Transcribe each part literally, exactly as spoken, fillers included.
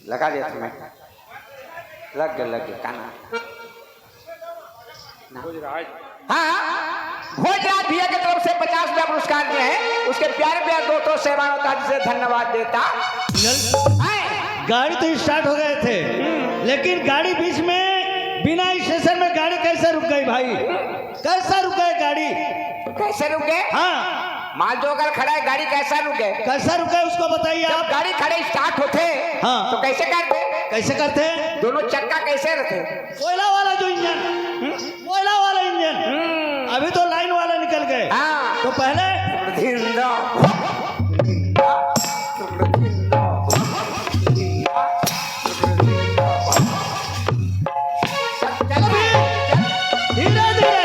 लगा देत हँव मैं। लग गे, लग गे, का ना? ना। हाँ, भोजराज भैया के तरफ से पचास रुपया पुरस्कार दिए हैं, उसके प्यारे प्यारे दोस्तों, सेवानंद जी से धन्यवाद देता। हैं? गाड़ी तो स्टार्ट हो गए थे, लेकिन गाड़ी बीच में बिना स्टेशन में गाड़ी कैसे रुक गई भाई? कैसा रुक गए गाड़ी? कैसे रुक गए? हाँ। माल जो अगर खड़ा है, गाड़ी कैसा रुक गए? कैसा रुक गए, उसको बताइए जब आप। गाड़ी खड़े स्टार्ट होते, हाँ। तो कैसे करते? कैसे करते? दोनों चक्का कैसे रहते? कोयला वाला जो इंजन, हम्म? कोयला वाला इंजन। हम्म। अभी तो लाइन वाला निकल गए। हाँ। तो पहले धिंदा, धिंदा, धिंदा, धिंदा। चलो भी, धीरे धीरे।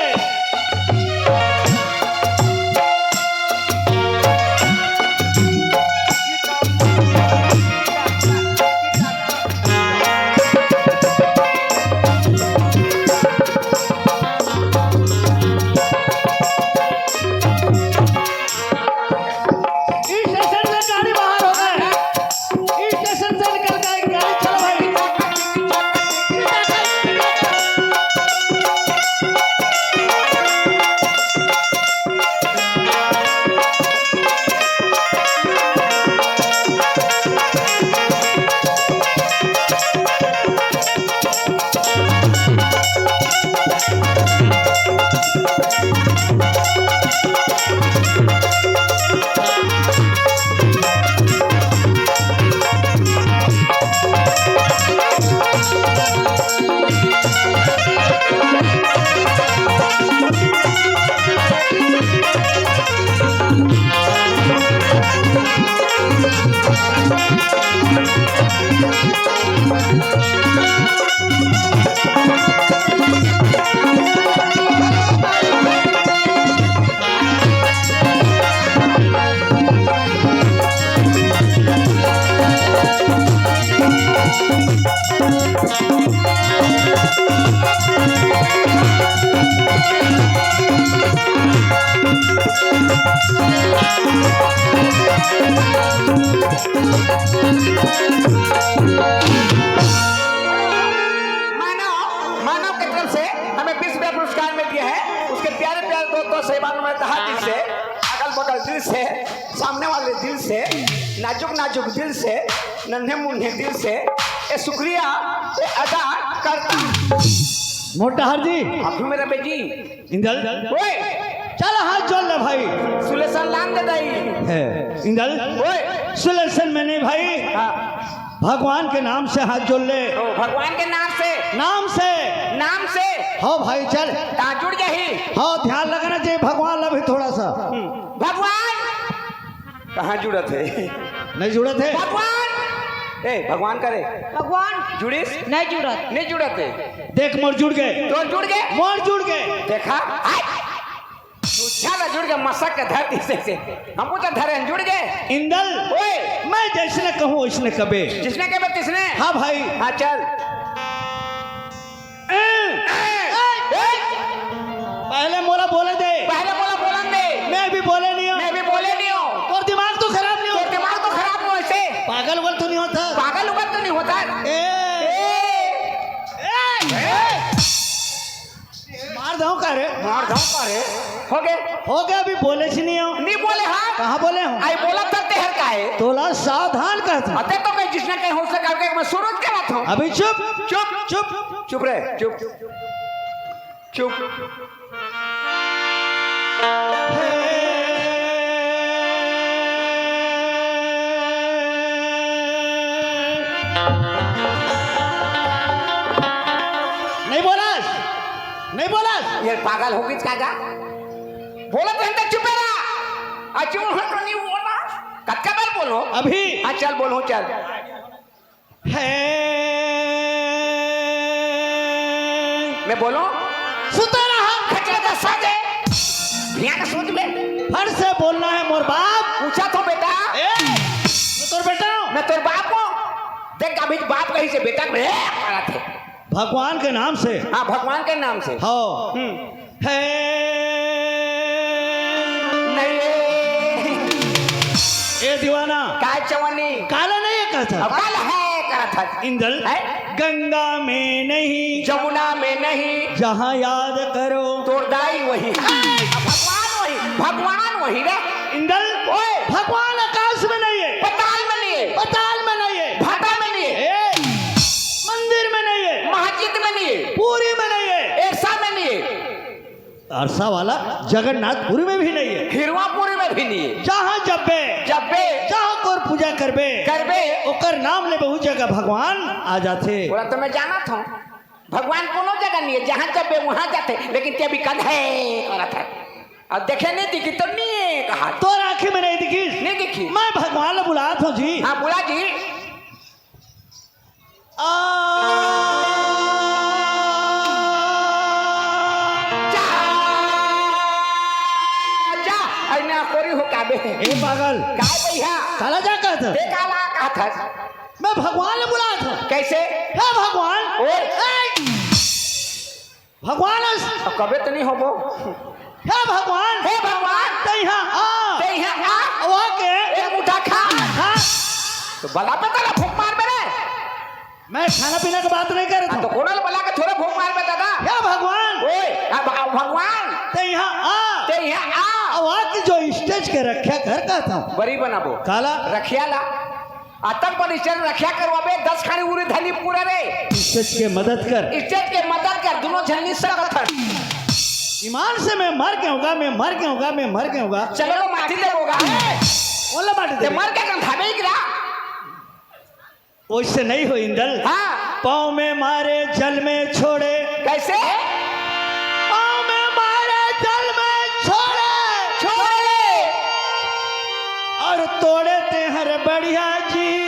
स्टेशन से गाड़ी बाहर हो गए। स्टेशन से निकल गए, गाड़ी चलो भाई। मानव, मानव की तरफ से हमें बीस रुपया पुरस्कार में दिया है, उसके प्यारे प्यारे दोस्तों, सेवानंद में तहा दिल से, अगल बगल दिल से, सामने वाले दिल से, नाजुक नाजुक दिल से, नन्हे मुन्ने दिल से, ए शुक्रिया ए अदा करता। मोटहर जी। अभी मेरा बेटी। इंदल। ओए। चल हाथ जोड़ ले भाई। सुलेसन लान दे दाई। है। इंदल। ओए। सुलेसन में नहीं भाई। हाँ। भगवान के नाम से हाथ जोड़ ले। ओ, भगवान के नाम से। नाम से। नाम से। हो भाई चल। ता जुड़ जाही। हो ध्यान लगाना चाहिए भगवान ला भी थोड़ा सा। हम्म। भगवान। कहाँ जुड़त हे? नहीं जुड़त हे। भगवान। ए, भगवान करे। भगवान। जुड़िस? नहीं जुड़त। नहीं जुड़त हे। देख मोर जुड़ गए। तोर जुड़ गए? मोर जुड़ गए। देखा? हाय। तू चला जुड़ गए मसक के धरती से, से। हमको तो धरे हैं, जुड़ गए। इंदल। ओए। मैं जैसने कहूँ वैसने कबे। जिसने कबे तिसने। हाँ भाई। हाँ चल। ए, ए, ए। पहले मोला बोले दे। पहले मोला बोलन दे। मैं भी बोले नहीं हूँ। मैं भी बोले नहीं हूँ। तोर दिमाग तो खराब नहीं हो। तोर दिमाग तो खराब नहीं हो ऐसे। पागल उगल तो नहीं होता। पागल उगल तो नहीं होता। ए। ए। ए। मार दऊं का रे? मार दऊं का रे? हो गए। हो गया, अभी बोले सी नहीं हो। नहीं बोले हाँ। कहाँ बोले हो? आई बोला तब ते हर का है। तोला सावधान कहता। अते तो मैं जिसने कहीं हो सका करके मैं सुरुज के बात हूँ। अभी चुप। चुप। चुप। चुप रहे, चुप। चुप। नहीं बोलस, नहीं बोलस। ये पागल हो गई का गा? बोलत रहते चुपे रहा। अजू हो तो नहीं बोला। कतका बार बोलो? अभी। हाँ, चल बोलो, चल। है। मैं बोलो। सुता रहा। खचरा दा साजे। भिया का सोच में। फट से बोलना है मोर बाप। पूछा तो बेटा। ए, मैं तोर बेटा हूँ। मैं तोर बाप हूँ। देख अभी बाप कहीं से बेटा में करत हे। भगवान के नाम से। हाँ, भगवान के नाम से। हो। हम्म। है। नहीं। ए दीवाना। काय चवनी? काला नहीं है कहता। अब काला है कहता। इंदल, है? गंगा में नहीं, जमुना में नहीं, जहाँ याद करो। तोर दाई वही। भगवान वही, भगवान वही रे। इंदल, ओए। भगवान आकाश में नहीं है, पताल में नहीं है, पताल में नहीं है, भाटा में नहीं है, ए, मंदिर में नहीं है, मस्जिद में नहीं है, पूरी में नहीं है, एरसा में नहीं है। अरसा वाला जगन्नाथपुरी में भी नहीं है, हिरवापुरी में भी नहीं है। जहाँ जब्बे, जब्बे, जहाँ तोर पूजा करबे, करबे, ओकर नाम ले बहुत जगह भगवान आ जाथे। बोला तो मैं जाना था, भगवान कोनो जगह नहीं है, जहाँ जब्बे वहाँ जाथे, लेकिन ते अभी कद है करत है। अब देखे नहीं दिखी तो नहीं है कहा। तोर आँखी में नहीं दिखी? नहीं दिखी। मैं भगवान ला बुलात हूँ जी। हाँ, बुला जी। आ, जा, जा, ऐना कोरी हो काबे। ए पागल। काय भैया? काला जा कहत? ते काला कहत हस? मैं भगवान ले बुलात हूँ। कैसे? हे भगवान। ओए। ए! भगवान अस- अब कबे तो नहीं होबो। हे भगवान। हे भगवान। तैहा आ। तैहा आ। अवा के। एक मुठा खा। खा। तो बला पे तला फूंक मार मेरे। मैं खाना पीना की बात नहीं कर रहा हाँ, तो था। कोनल बला के थोड़े फूंक मार में दादा। हे भगवान। ओए, अब, अब भगवान। तैहा आ। तैहा आ। अवा की जो स्टेज के रक्षा कर का था। बड़ी बनाबो। काला। रखिया ला। आतंक पर स्टेज रखिया करवाबे, दस खानी उरी धली पूरा रे। स्टेज के मदद कर। स्टेज के मदद कर, दोनों झन नहीं सकत हन। ईमान से मैं मर के होगा, मैं मर के होगा, मैं मर के होगा। चलो, माटी दे होगा। ओला माटी ते दे। मर के गंधाबे इकरा। वैसे नहीं हो इंदल। हाँ। पाँव में मारे, जल में छोड़े। कैसे? पाँव में मारे, जल में छोड़े। छोड़े। और तोड़े ते हर बढ़िया जी।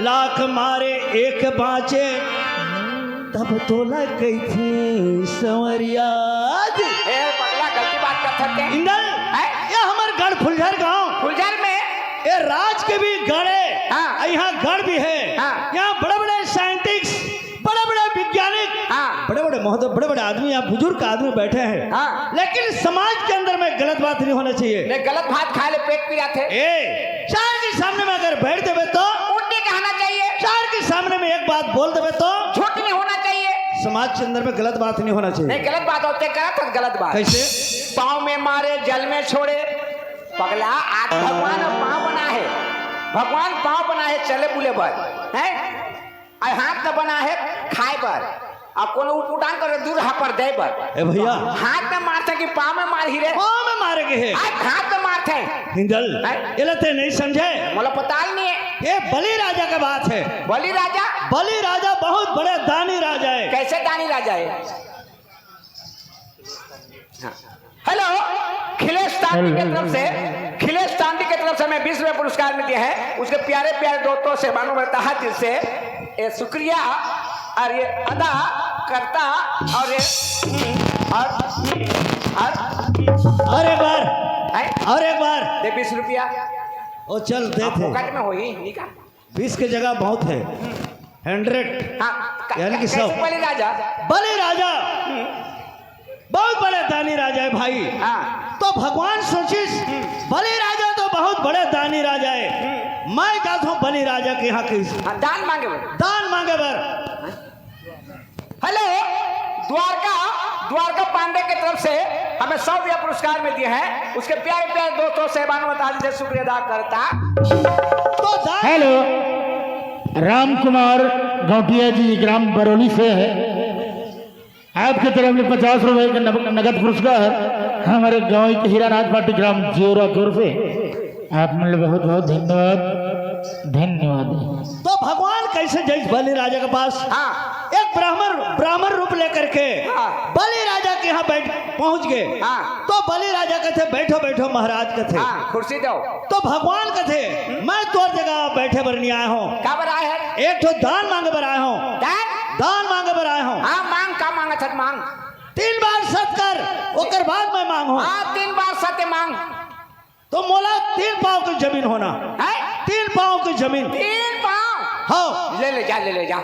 लाख मारे एक बाँचे, तब तोला कहिथे संवरिया जी। ए, पगला, गलती बात कर सकते हैं। इंदल, हैं? ये हमर गढ़ फुलझर गांव। फुलझर में? ये राज के भी गढ़ है। हाँ। और यहाँ गढ़ भी है। हाँ। यहाँ बड़े-बड़े साइंटिस्ट, बड़े-बड़े वैज्ञानिक, हाँ। बड़े-बड़े महोदय, बड़े-बड़े आदमी, यहाँ बुजुर्ग आदमी बैठे हैं। हाँ। लेकिन समाज के अंदर में गलत बात नहीं होना चाहिए। नहीं, गलत बात खाए ले पेट पिराथे। ए, चार के सामने में अगर बैठ देवे तो? उल्टी कहना चाहिए। चार के सामने में एक बात बोल देवे तो? झूठ नहीं होना चाहिए। समाज के अंदर में गलत बात नहीं होना चाहिए। नहीं, गलत बात होते, गलत है, गलत बात। कैसे? पाँव में मारे, जल में छोड़े। पगला, आज भगवान अब पाँव बना है, भगवान पाँव बना है चले बुले बर, हैं? और हाथ तो बना है खाए बर, अब कोनो उटपुटांग कर दूर हा पर दे बर। ए भैया। हाथ में मारथे कि पाँव में मारही रे? पाँव में मारे के है। आज हाथ में मारथे। इंदल, हैं? एला ते नहीं समझे? मोला पता ही नहीं है। ये बलि राजा का बात है। बलि राजा? बलि राजा बहुत बड़े दानी राजा है। कैसे दानी राजा है? हाँ। हेलो, खिलेश तांडी के हेलो। तरफ से, खिलेश तांडी के तरफ से हमें बीस रुपए पुरस्कार में दिए हैं। उसके प्यारे प्यारे दोस्तों से मानो मैं तहे दिल से ये शुक्रिया और ये अदा करता और ये, हम्म, और, हम्म, और, और एक बार, हैं? और एक बार। दे बीस रुपया। ओ चल, दे हाँ, थे। फोकट में होही, निकाल। बीस के जगह बहुत है, हंड्रेड, हाँ, क-, यानी कि क-, सौ। कैसे बलि राजा? बलि राजा हम्म। बहुत बड़े दानी राजा है भाई। हाँ। तो भगवान सोचिस, हम्म। बलि राजा तो बहुत बड़े दानी राजा है, हम्म। मैं जात हूँ बलि राजा के यहाँ के हाँ, दान मांगे बर। दान मांगे बर। हेलो, द्वारका, द्वारका पांडे की तरफ से हमें सौ रुपया पुरस्कार में दिए हैं। उसके प्यारे प्यारे दोस्तों से भानुमति जी से शुक्रिया अदा करता। तो दा- हेलो, राम कुमार गौटिया जी, ग्राम बरौली से है। आपके तरफ से पचास रुपए का नग-, नगद पुरस्कार हमारे गांव के हीरानाथ पाटी, ग्राम जियोरा की ओर से। आप मन ल बहुत बहुत धन्यवाद, धन्यवाद। तो भगवान कैसे जइस बलि राजा के पास? हाँ। एक ब्राह्मण, ब्राह्मण रूप लेकर के हाँ। बलि राजा के यहाँ बैठ, पहुँच गए। हाँ। तो बलि राजा कथे, "बैठो, बैठो महाराज," कथे। हाँ, कुर्सी दो। तो भगवान कथे, "मैं तोर जगह बैठे बर नहीं आया हूँ। का बर आए हस? एक ठो दान मांगे बर आया हूँ। दान? दान मांगे बर आया हूँ।" हाँ, मांग, का मांगत हस, मांग। तीन बार सत कर, ओकर बाद मैं मांगहूँ। हाँ, तीन बार सत्य मांग। तो मोला तीन पाँव की जमीन होना। हैं? तीन पाँव की जमीन। तीन पाँव? हाँ। ले ले जा, ले ले जा।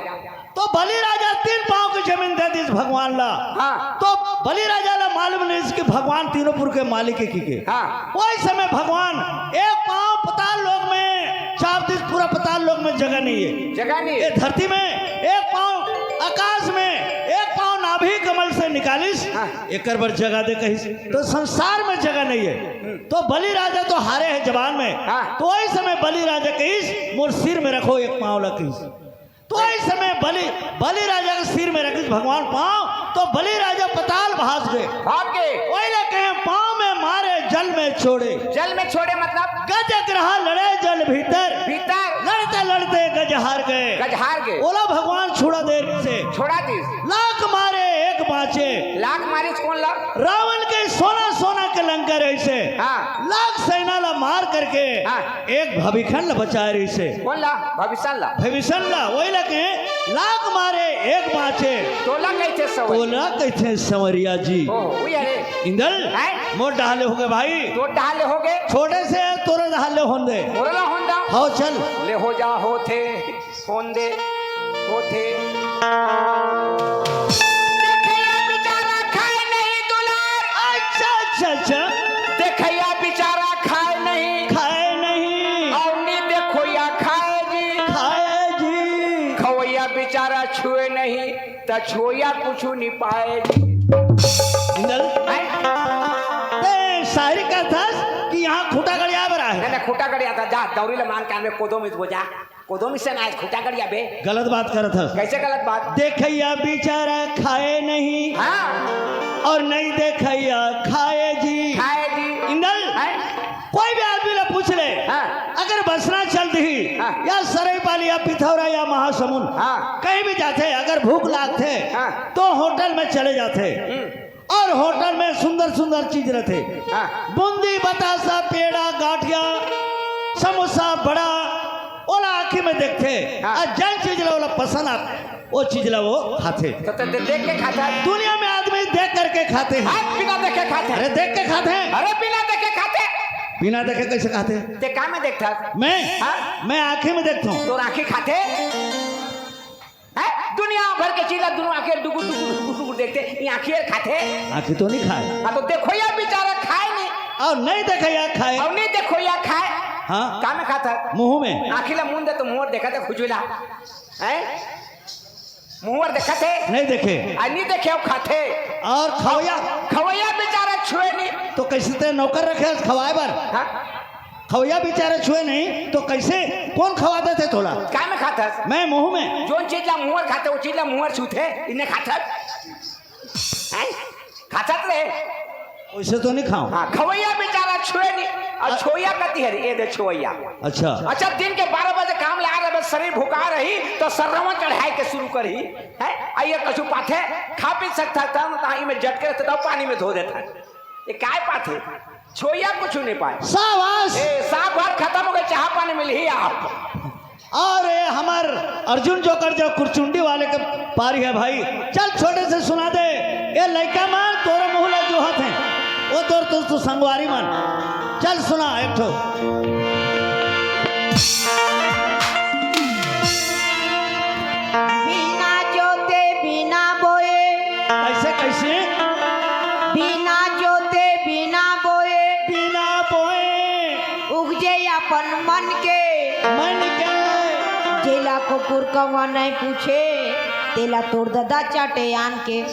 तो बलि राजा तीन पाँव की जमीन दे दिस भगवान ला। हाँ। तो बलि राजा ला मालूम नहीं कि भगवान तीनों पुर के मालिक है कि के। हाँ। वही समय भगवान एक पाँव पताल लोक में चाप दिस, पूरा पताल में जगह नहीं है। जगह नहीं है। ये धरती में एक पाँव आकाश में, एक पाँव नाभि कमल से निकालिस, हाँ। एकर बर जगह दे कहिस, तो संसार में जगह नहीं है। तो बलि राजा तो हारे हे जबान में, हाँ। तो वही समय बलि राजा कहिस, "मोर सिर में रखो एक पाँव ला," कहिस। तो वही समय बलि, बलि राजा के सिर में रखिस भगवान पाँव, तो बलि राजा पताल भास गे। भाग गे। वही ला कहे, "पाँव में मारे जल में छोड़े।" जल में छोड़े मतलब? गज अग्रहा लड़े जल भीतर। भीतर। लड़ते लड़ते गज हार गे। गज हार गे। ओला भगवान छुड़ा दे से। छोड़ा दिस। लाख मारे एक बाँचे। लाख मारिस कोन ला? रावण के सोना सोना के लंका रहिसे। हाँ। लाख सेना ला मार करके हाँ। एक भविखन ला बचाए रहिसे। कोन ला? भविषण ला। भविषण ला, वही ला कहे, "लाख मारे एक बाँचे।" तोला कहिथे संवरिया। तोला कहिथे संवरिया जी। ओहो, उई अरे। इंदल, हैं? मोर डहर ले होगे भाई। तोर डहर ले होगे। छोटे से तोरे डहर ले होन दे। मोर ला होन दा। हव, चल। ले हो जा होथे, होन दे, होथे। देखइया बिचारा खाए नहीं दुलार। अच्छा, अच्छा, अच्छा। देखइया बिचारा खाए नहीं। खाए नहीं। अउ नी देखोइया खाए जी। खाए जी। खवइया बिचारा छुए नहीं, त छोइया कुछु नी पाए जी। इंदल, हैं? ते शायरी करथस कि यहाँ खूँटा गड़ियाए बर आए? नहीं, नहीं, खूँटा गड़ियाथँव, जा, दौरी ले मांग के आन बे, कोदो मिसबो जा। कोदो मिसे ना, आज खूँटा गड़ियाबे। गलत बात करथस। कैसे गलत बात? देखइया बिचारा खाए नहीं हाँ। अउ नहीं देखइया खाए जी। खाए जी। इंदल, हैं? कोई भी आदमी ला पूछ ले, हाँ। अगर बसना चल दिही, हाँ। या सरईपाली या पिथौरा या महासमुंद, हाँ। कहीं भी जाथे, अगर भूख लागथे, हाँ। तो होटल में चले जाथे। हम्म। अउ होटल में सुंदर सुंदर चीज रहिथे। हाँ। बूंदी, बतासा, पेड़ा, गांठिया, समोसा, बड़ा, ओला आँखी में देखथे। हाँ। अउ जउन चीज ला ओला पसंद आथे, ओ चीज ला ओ खाथे। त, त, त देख के खाथे। दुनिया में आदमी देख करके खाथे हैं। हाँ, बिना देखे खाथे। अरे देख के खाथे हैं। अरे बिना देखे खाथे। बिना देखे कैसे खाथे? ते का में देखथस? मैं? हाँ? मैं आँखी में देखथँव। तोर आँखी खाथे? हैं? दुनिया भर के चीज ला दुनों आँखी डुगुर, डुगुर, डुगुर, डुगुर देखथे, ये आँखी हर खाथे? आँखी तो नहीं खाए। हाँ, तो देखोइया बिचारा खाए नहीं। अउ नहीं देखइया खाए। अउ नहीं देखोइया खाए। हाँ। का में खाथे? मुँह में। आँखी ला मूँद दे तो मुँह हर देखथे खुजुला। हैं? मुँह हर देखथे? नहीं देखे। अउ नहीं देखे अउ खाथे। अउ खवइया? खवइया बिचारा छुए नहीं। तो कैसे ते नौकर रखे हस खवाए बर? हाँ? खवइया बिचारा छुए नहीं, तो कैसे, कोन खवा देथे तोला? का में खाथस? मैं मुँह में। जउन चीज ला मुँह हर खाथे, ओ चीज ला मुँह हर छूथे, इन्हें खाथस? हैं? खाथस रे? वैसे तो नहीं खाँव। हाँ, खवइया बिचारा छुए नहीं, अउ अ- छोइया कती हरे, ये दे छोइया। अच्छा। अच्छा, दिन के बारह बजे काम लगा रहे, बस शरीर भुखा रही, तो सरवन चढ़ाए के शुरू करही, हैं? अउ ये कछु पाथे, खा पी सकथस, तब तहाँ में जट के रहथे, तब पानी में धो देथस। ये काय पाथे? छोइया कुछु नहीं पाए। शाबाश। ए, साग भात खतम होगे, चाहा पानी मिलही आप। अउ ये हमर अर्जुन जोकर जो कुरचुंडी वाले के पारी हे भाई, चल छोटे से सुना दे। ये लइका मन तोरे मुँह ला जोहत हे, ओ तोर, तोर, तोर संगवारी मन। चल सुना एक ठो। बिना जोते बिना बोए। कैसे, कैसे? बिना जोते बिना बोए। बिना बोए। उगजे अपन मन के। मन के। जेला कुकुर कौवा नहीं पूछे, तेला तोर ददा चाटे आन के।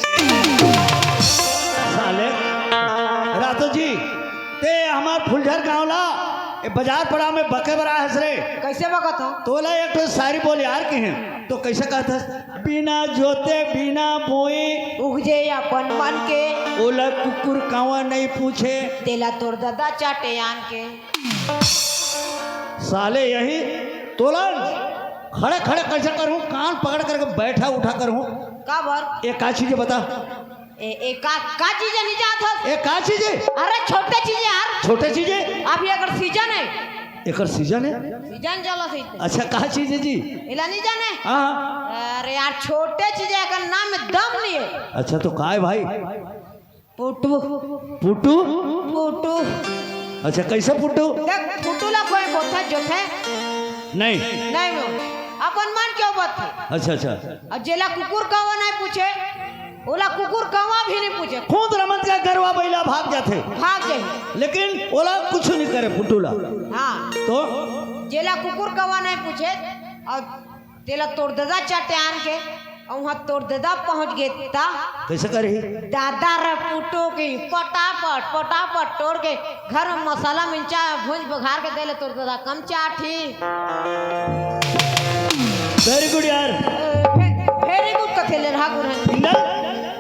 साले, रातो जी, ते हमर फुलझर गाँव ला ए बाजार पड़ा में बके बर आए हस रे। कैसे बकत हँव? तोला एक ठो शायरी बोल यार कहेंव, तो कैसे कहत हस? बिना जोते बिना बोए। उगजे अपन मन के। ओला कुकुर कौवा नहीं पूछे। तेला तोर ददा चाटे आन के। साले यही तोला खड़े खड़े कैसे करहूँ, कान पकड़ करके बैठा उठा करहूँ। काबर? ये का चीज हे बता? ए, ए, का, का चीज हे, नहीं जानत हस? ए, का चीज हे? अरे, छोटे चीज हे यार। छोटे चीज हे? अभी एकर सीजन हे। एकर सीजन हे? सीजन चलत हे। अच्छा, का चीज हे जी? एला नहीं जाने? हाँ, हाँ। अरे यार, छोटे चीज हे, एकर नाम में दम नहीं हे। अच्छा, तो का हे भाई? पुटू। पुटू? पुटू। अच्छा, कैसे पुटू? देख, पुटू ला कोई बोलथे, जोथे? नहीं। नहीं वो। अपन मन के बोलथे। अच्छा, अच्छा। अउ जेला कुकुर कौवा नहीं पूछे, ओला कुकुर कौवा भी नहीं पूछे। खुद रमत का गरवा बइला भाग जाथे। भाग जाही। लेकिन ओला कुछु नहीं करे पुटू ला। हाँ। तो? जेला कुकुर कौवा नहीं पूछे, अउ तेला तोर ददा चट्यान के, अउ उहाँ तोर ददा पहुँच गे ता। कइसे करही? दादा रे पुटो के पटापट, पटापट टोर के घर में मसाला मिर्चा भूंज बघार के देले तोर ददा कम चाटही। Very good यार। ए, very good कथे ले रहा गुरहन।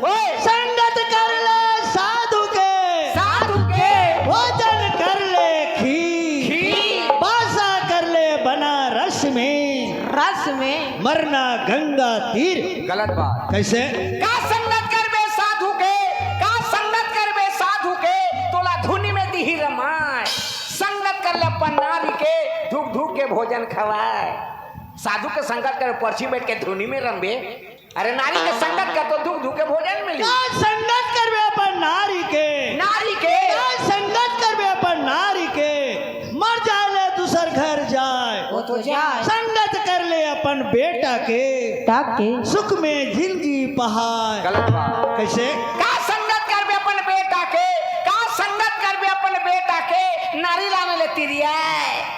ओए, संगत कर ले साधु के। साधु के। भोजन कर ले खीर। खीर। बासा कर ले बनारस में। रस में। मरना गंगा तीर। गलत बात। कइसे? का संगत करबे साधु के, का संगत करबे साधु के, तोला धुनी में दिही रमाय। संगत कर ले अपन नारी के, धुक धुक के भोजन खवाय। साधु के संगत कर, परछी बइठ के धुनी में रमबे। अरे नारी के संगत कर तो धुक धुक के भोजन मिली। का संगत करबे अपन नारी के? नारी के। का संगत करबे अपन नारी के? मर जाय ले दूसर घर जाय। वो तो जाय। संगत कर ले अपन बेटा के। बेटा के। सुख में जिंदगी पहाय। गलत बात। कइसे? का संगत करबे अपन बेटा के? का संगत करबे अपन बेटा के? नारी लाने ले तिरियाय।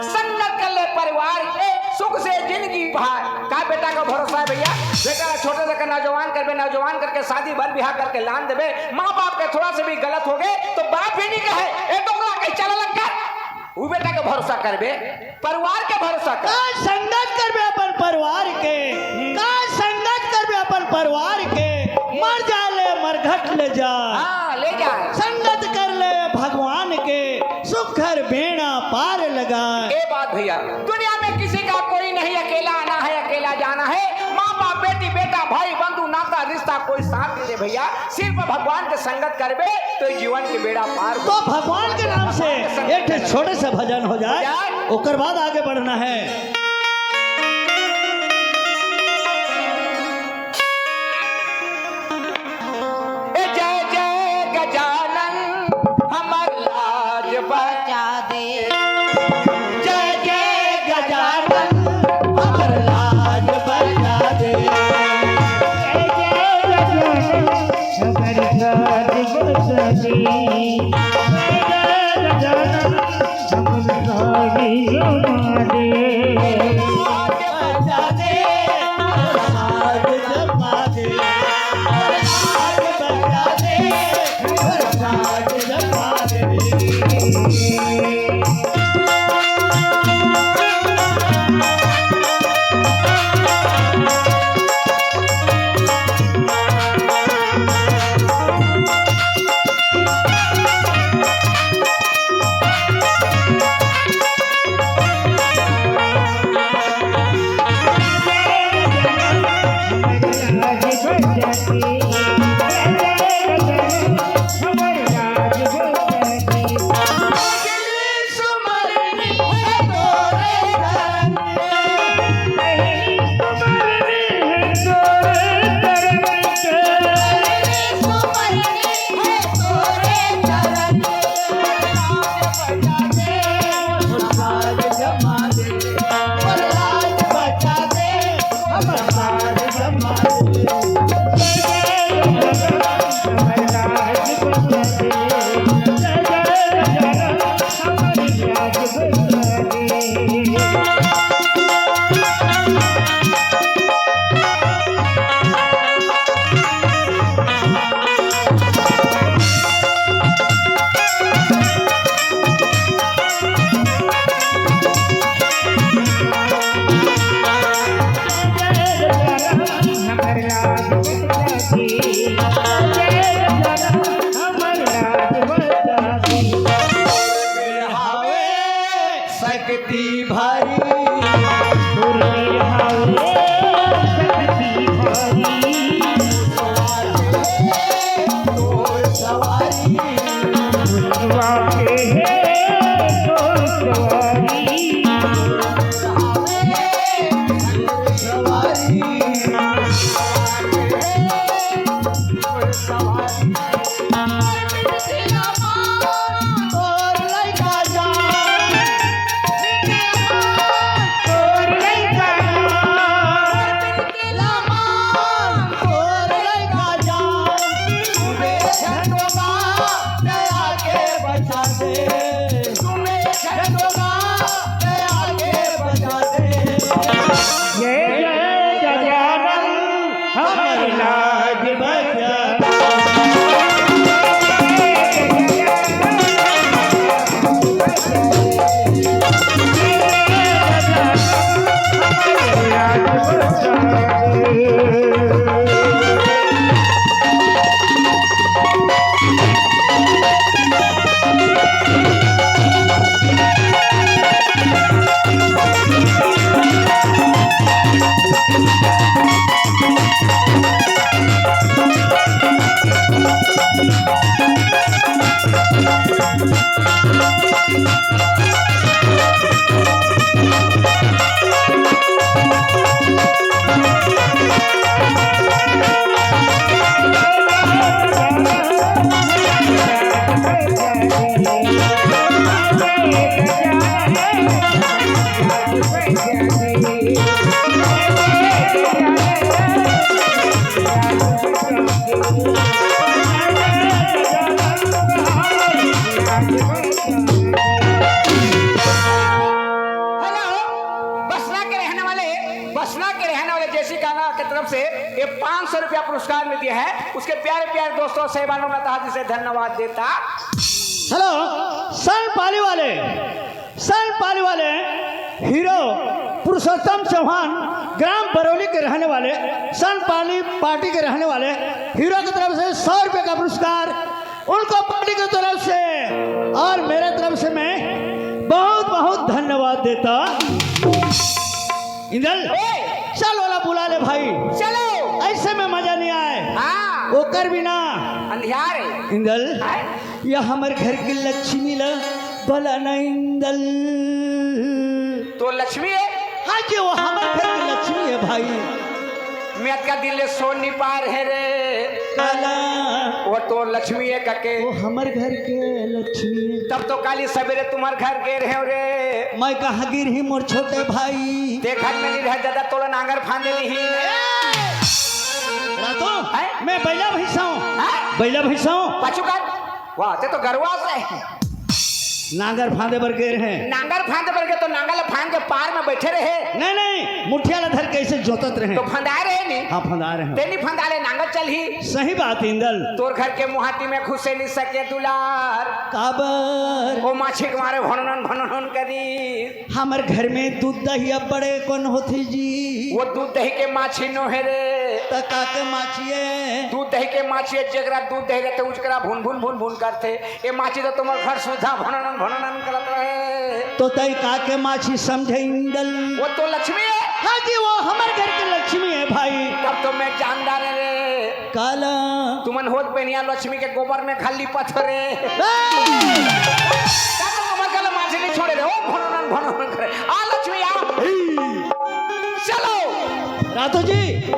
संगत कर ले परिवार के, सुख से जिंदगी पहाय। का बेटा का भरोसा हे भइया? बेटा ला छोटे से कर नौजवान करबे, नौजवान करके शादी बर बिहाव करके लान देबे। माँ बाप के थोड़ा से भी गलत होगे तो बाप भी नहीं कहे, "ए डोकरा, कहीं चला लग कर।" वो बेटा के भरोसा करबे, परिवार के भरोसा कर। का संगत करबे अपन परिवार के, का संगत करबे अपन परिवार के, मर जाय ले मरघट ले जाय। हाँ, ले जाय। संगत कर ले भगवान के, सुख घर बेड़ा पार लगाय। ए बात भइया, दुनिया में किसी का कोई नहीं, अकेला आना है, अकेला जाना है। माँ बाप, बेटी बेटा, भाई बंधु, नाता रिश्ता कोई साथ नहीं दे भइया। सिर्फ भगवान के संगत करबे तो जीवन के बेड़ा पार हो। तो भगवान के नाम से एक ठे छोटे से भजन हो जाय, हो जाय। ओकर बाद आगे बढ़ना हे। ए जय जय गजानन, हमर लाज बचा दे। जय जय गजानन, हमर लाज बचा दे। जय जय गजानन, हमर लाज बचा दे। जय जय गजानन, हमर लाज बचा दे। लाज बचा दे, हमर लाज बचा दे। शक्ति भारी। जैसी गाना की तरफ से ये पाँच सौ रुपया पुरस्कार में दिया है, उसके प्यारे प्यारे दोस्तों, साहिबानों, मैं तहे दिल से धन्यवाद देता। हेलो, सन पाली वाले, सन पाली वाले हीरो पुरुषोत्तम चौहान, ग्राम बरौली के रहने वाले, सन पाली पार्टी के रहने वाले हीरो की तरफ से सौ रुपये का पुरस्कार उनको पार्टी की तरफ से और मेरे तरफ से मैं बहुत बहुत धन्यवाद देता। इंदल, ए! चल वाला बुला ले भाई। चलो। ऐसे में मजा नहीं आए। हाँ। ओकर बिना अंधियार है। इंदल, आए? या हमर घर के लक्ष्मी ला बला ना इंदल। तो लक्ष्मी है? हाँ जी, वो हमर घर के लक्ष्मी है भाई। मैं का दिल सोनी पार है रे। काला। वो तो लक्ष्मी है कके। वो हमर घर के लक्ष्मी है। तब तो काली सवेरे तुम्हार घर गे रहे रे। मैं कहाँ गिर ही मोर छोटे भाई। ते घर में नहीं रह ज्यादा तोला नांगर फांदे नहीं। रातो, हैं? मैं बैला भैंसा हूँ। हैं? बैला भैंसा हूँ। पाछू कर। वाह, ते तो गरवा से। नांगर फांदे बर गे रहे। नांगर फांदे बर गे तो नांगर ला फांद के पार में बैठे रहे। नहीं, नहीं, मुठिया ला धर के ऐसे जोतत रहे। तो फंदा रहे नहीं। हाँ, फंदा रहे। ते नहीं फंदा ले, नांगर चल ही। सही बात, इंदल। तोर घर के मुहाती में घुसे नहीं सके दुलार। काबर? वो माछी के मारे भनन भनन करी। हमर घर में दूध दही अब्बड़े कौन होथे जी? वो दूध दही के माछी नो है रे। त का के माछी है? दूध दही के माछी है, जेकरा दूध दही रहते, उजकरा भुन भुन भुन भुन करथे। ये माछी तो तुम्हार घर सुधा भनन भनन करत रहे। तो तय का के माछी समझे इंदल? वो तो लक्ष्मी है। हाँ जी, वो हमर घर के लक्ष्मी है भाई। तब तो मैं जानदार है रे। काला। तुमन होत बेनिया लक्ष्मी के गोबर में खाली पत्थरे। ए! का तो हमर गला मांझी नहीं छोड़े रे। ओ भनन भनन करे। आ लक्ष्मी आ। चलो। रातो जी।